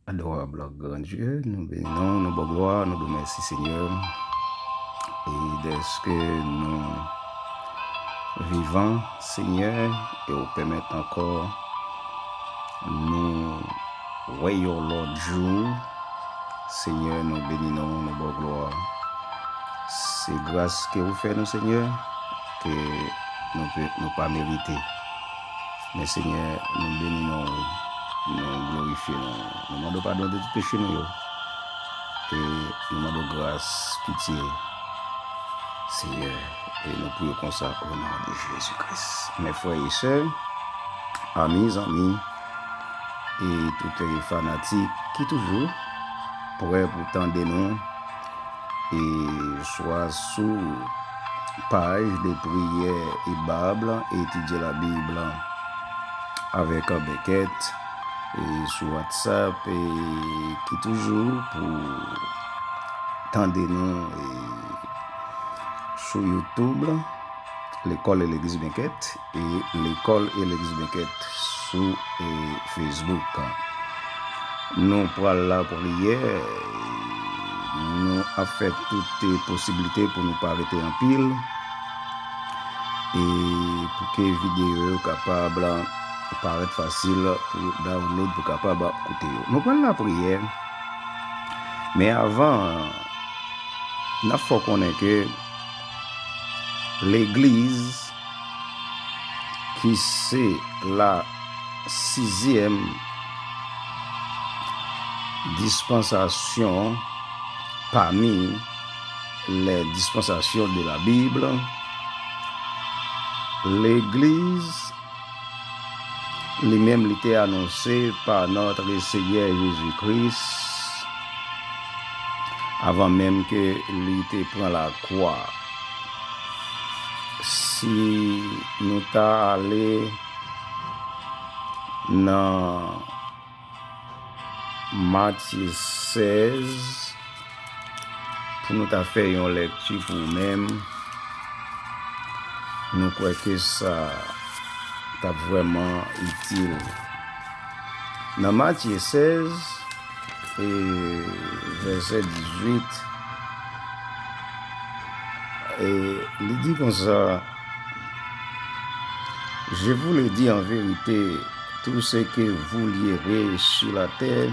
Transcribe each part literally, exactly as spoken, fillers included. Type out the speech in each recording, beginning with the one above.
Adorable grand Dieu, nou beni non, nou ba w glwa, nou ba w mèsi, Senyè. E dèske nou vivan, Senyè, e w pèmèt ankò nou wè yon lòt jou. Senyè, nou beni non, nou ba w glwa. Se gras ke ou fè nou, Senyè, ke nou pe, nou pa merite. Men Senyè, nou beni non, nou glorifye non. Nou mande w padon de tout peche nou yo. E nou mande w gras, pitye, Senyè. E nou priye konsa, o non de Jezi Kris. Mes frères et sœurs, ami, zanmi, e tout fanatik ki toujou prè pou tande nou, e swa sou paj de priyè e bab, etidye Labib avèk Bèkèt, e sou WhatsApp, e ki toujou pou tande nou, e sou YouTube, Lekòl e Legliz Bèkèt, e Lekòl e Legliz Bèkèt sou, e, Facebook. Nou pral lapriyè, nou ap fè tout, e, posiblite pou nou pa rete anpil, e pou ke videyo yo kapab parèt fasil pou download, pou kapab koute yo. Nou pral lapriyè, men avan, n ap fè w konnen ke legliz, ki se la sizyèm dispansasyon pami les dispensations de la Bible, legliz li menm li te anonse pa notre Seigneur Jésus-Christ, avan menm ke li te pran lakwa. Si nou ta ale nan Matye sèz, pou nou ta fè yon lèkti pou ou menm, nou kwè ke sa t ap vrèman itil. Nan Matye sèz, e vèsè dizuit, e li di konsa, Je vous le dis en vérité, tout ce que vous lierez sur la terre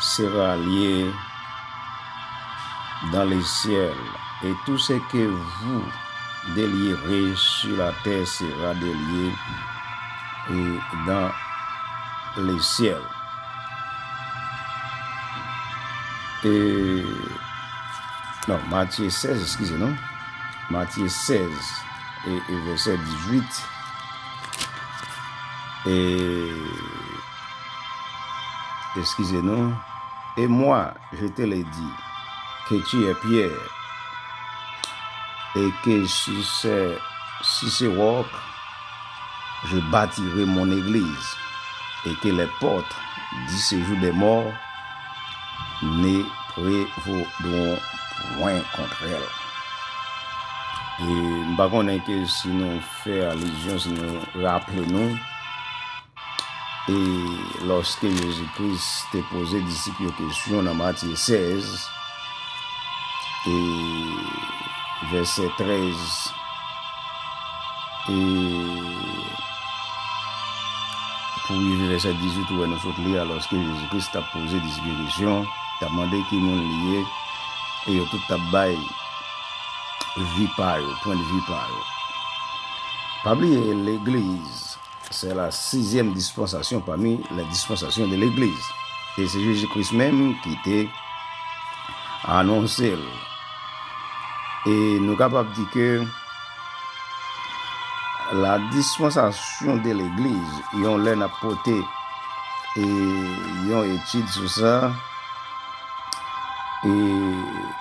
sera lié dans les ciels, et tout ce que vous délierez sur la terre sera délié, et dans les ciels. E, non, Matye sèz, eskize nou. Matye sèz e, e vèsè dizuit. E, eskize nou. Et moi, je te le dis, que tu es Pierre, et que sur ce, sur ce roc, je bâtirai mon église, et que les portes du séjour des morts ne prévaudront point contre elle. E m pa konnen ke si nou fè alizyon, si nou raple nou, e lòske Jezi Kris te poze disip yo kesyon nan Matye sèz, e vèsè trèz, e pou rive vèsè dizuit, ou wè nou sot li a, lòske Jezi Kris t ap poze disip yo kesyon, t ap mande ki moun li ye, e yo tout t ap bay vi pa yo, pwennvi pa yo. Pa bliye, legliz, c'est la sixième dispensation parmi les dispensations de l'Église. E se Jezi Kris menm ki te anonse l. E nou kapab di ke la dispensation de l'Église, yon lè n ap pote, e, yon etid sou sa, e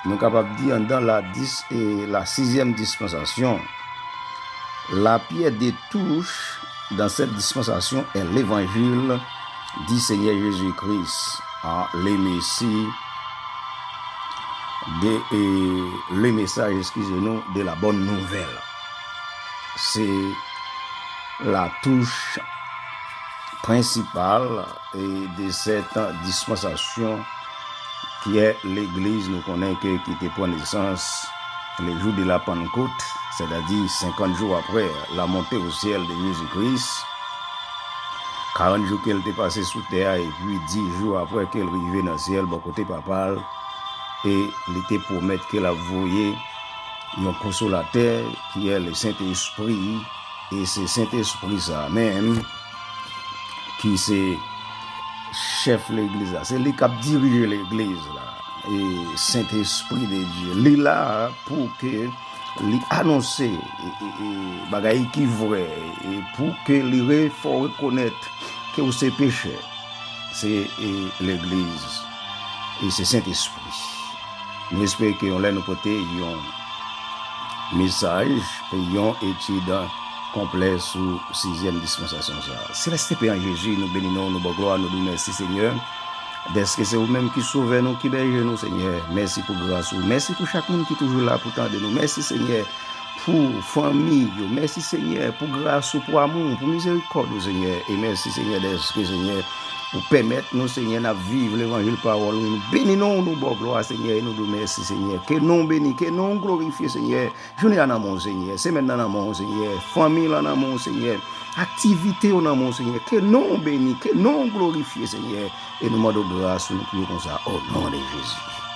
nou kapab di anndan la dis, e la sizyèm dispansasyon, la pierre de touche dans cette dispensation est l'évangile du Seigneur Jésus-Christ, hein, le Messie de, e, le message, excusez-nous, de la bonne nouvelle. Se la touche prensipal e de sèt dispansasyon ki legliz nou konnen ke ki te pran nesans le jou de la Pannkot, sètadi senkant jou apre la monte o syèl de Jezi Kris, karant jou ke l te pase sou tè a, epi dis jou apre ke l rive nan syèl bò kote Papa l, e li te pwomèt ke l ap voye yon konsolatè ki e le Sentespri, e se Sentespri sa menm ki se chèf legliz la, se li k ap dirije legliz la. E Sentespri de Dye, li la pou ke li anonse e, e, e, bagay ki vrè, e pou ke li re, fè w rekonèt ke w se pechè. Se e, legliz, e se Sentespri. Nou espere ke yon lè nou pote yon mesaj, yon etid konplè sou sizyèm dispansasyon sa a. Selès Pè an Jezi, nou beni non w, nou ba w glwa, nou di w mèsi, Senyè, dèske se ou menm ki sovè nou, ki bèje nou, Senyè. Mèsi pou gras ou. Mèsi pou chak moun ki toujou la pou tande nou. Mèsi, Senyè, pou fanmi yo. Mèsi, Senyè, pou gras ou, pou amou w, pou mizerikòd ou, Senyè. E mèsi, Senyè, dèske, Senyè, ou pèmèt nou, Senyè, n ap viv levanjil pawòl ou. Nou beni non w, nou ba w glwa, Senyè, e nou di w mèsi, Senyè. Ke non w beni, ke non w glorifye, Senyè. Jounen an nan men w, Senyè. Semèn nan nan men w, Senyè. Fanmi lan nan men w, Senyè. Aktivite yo nan men w, Senyè. Ke non w beni, ke non w glorifye, Senyè. E nou mande w gras ou, nou priye konsa, o non de Jezi.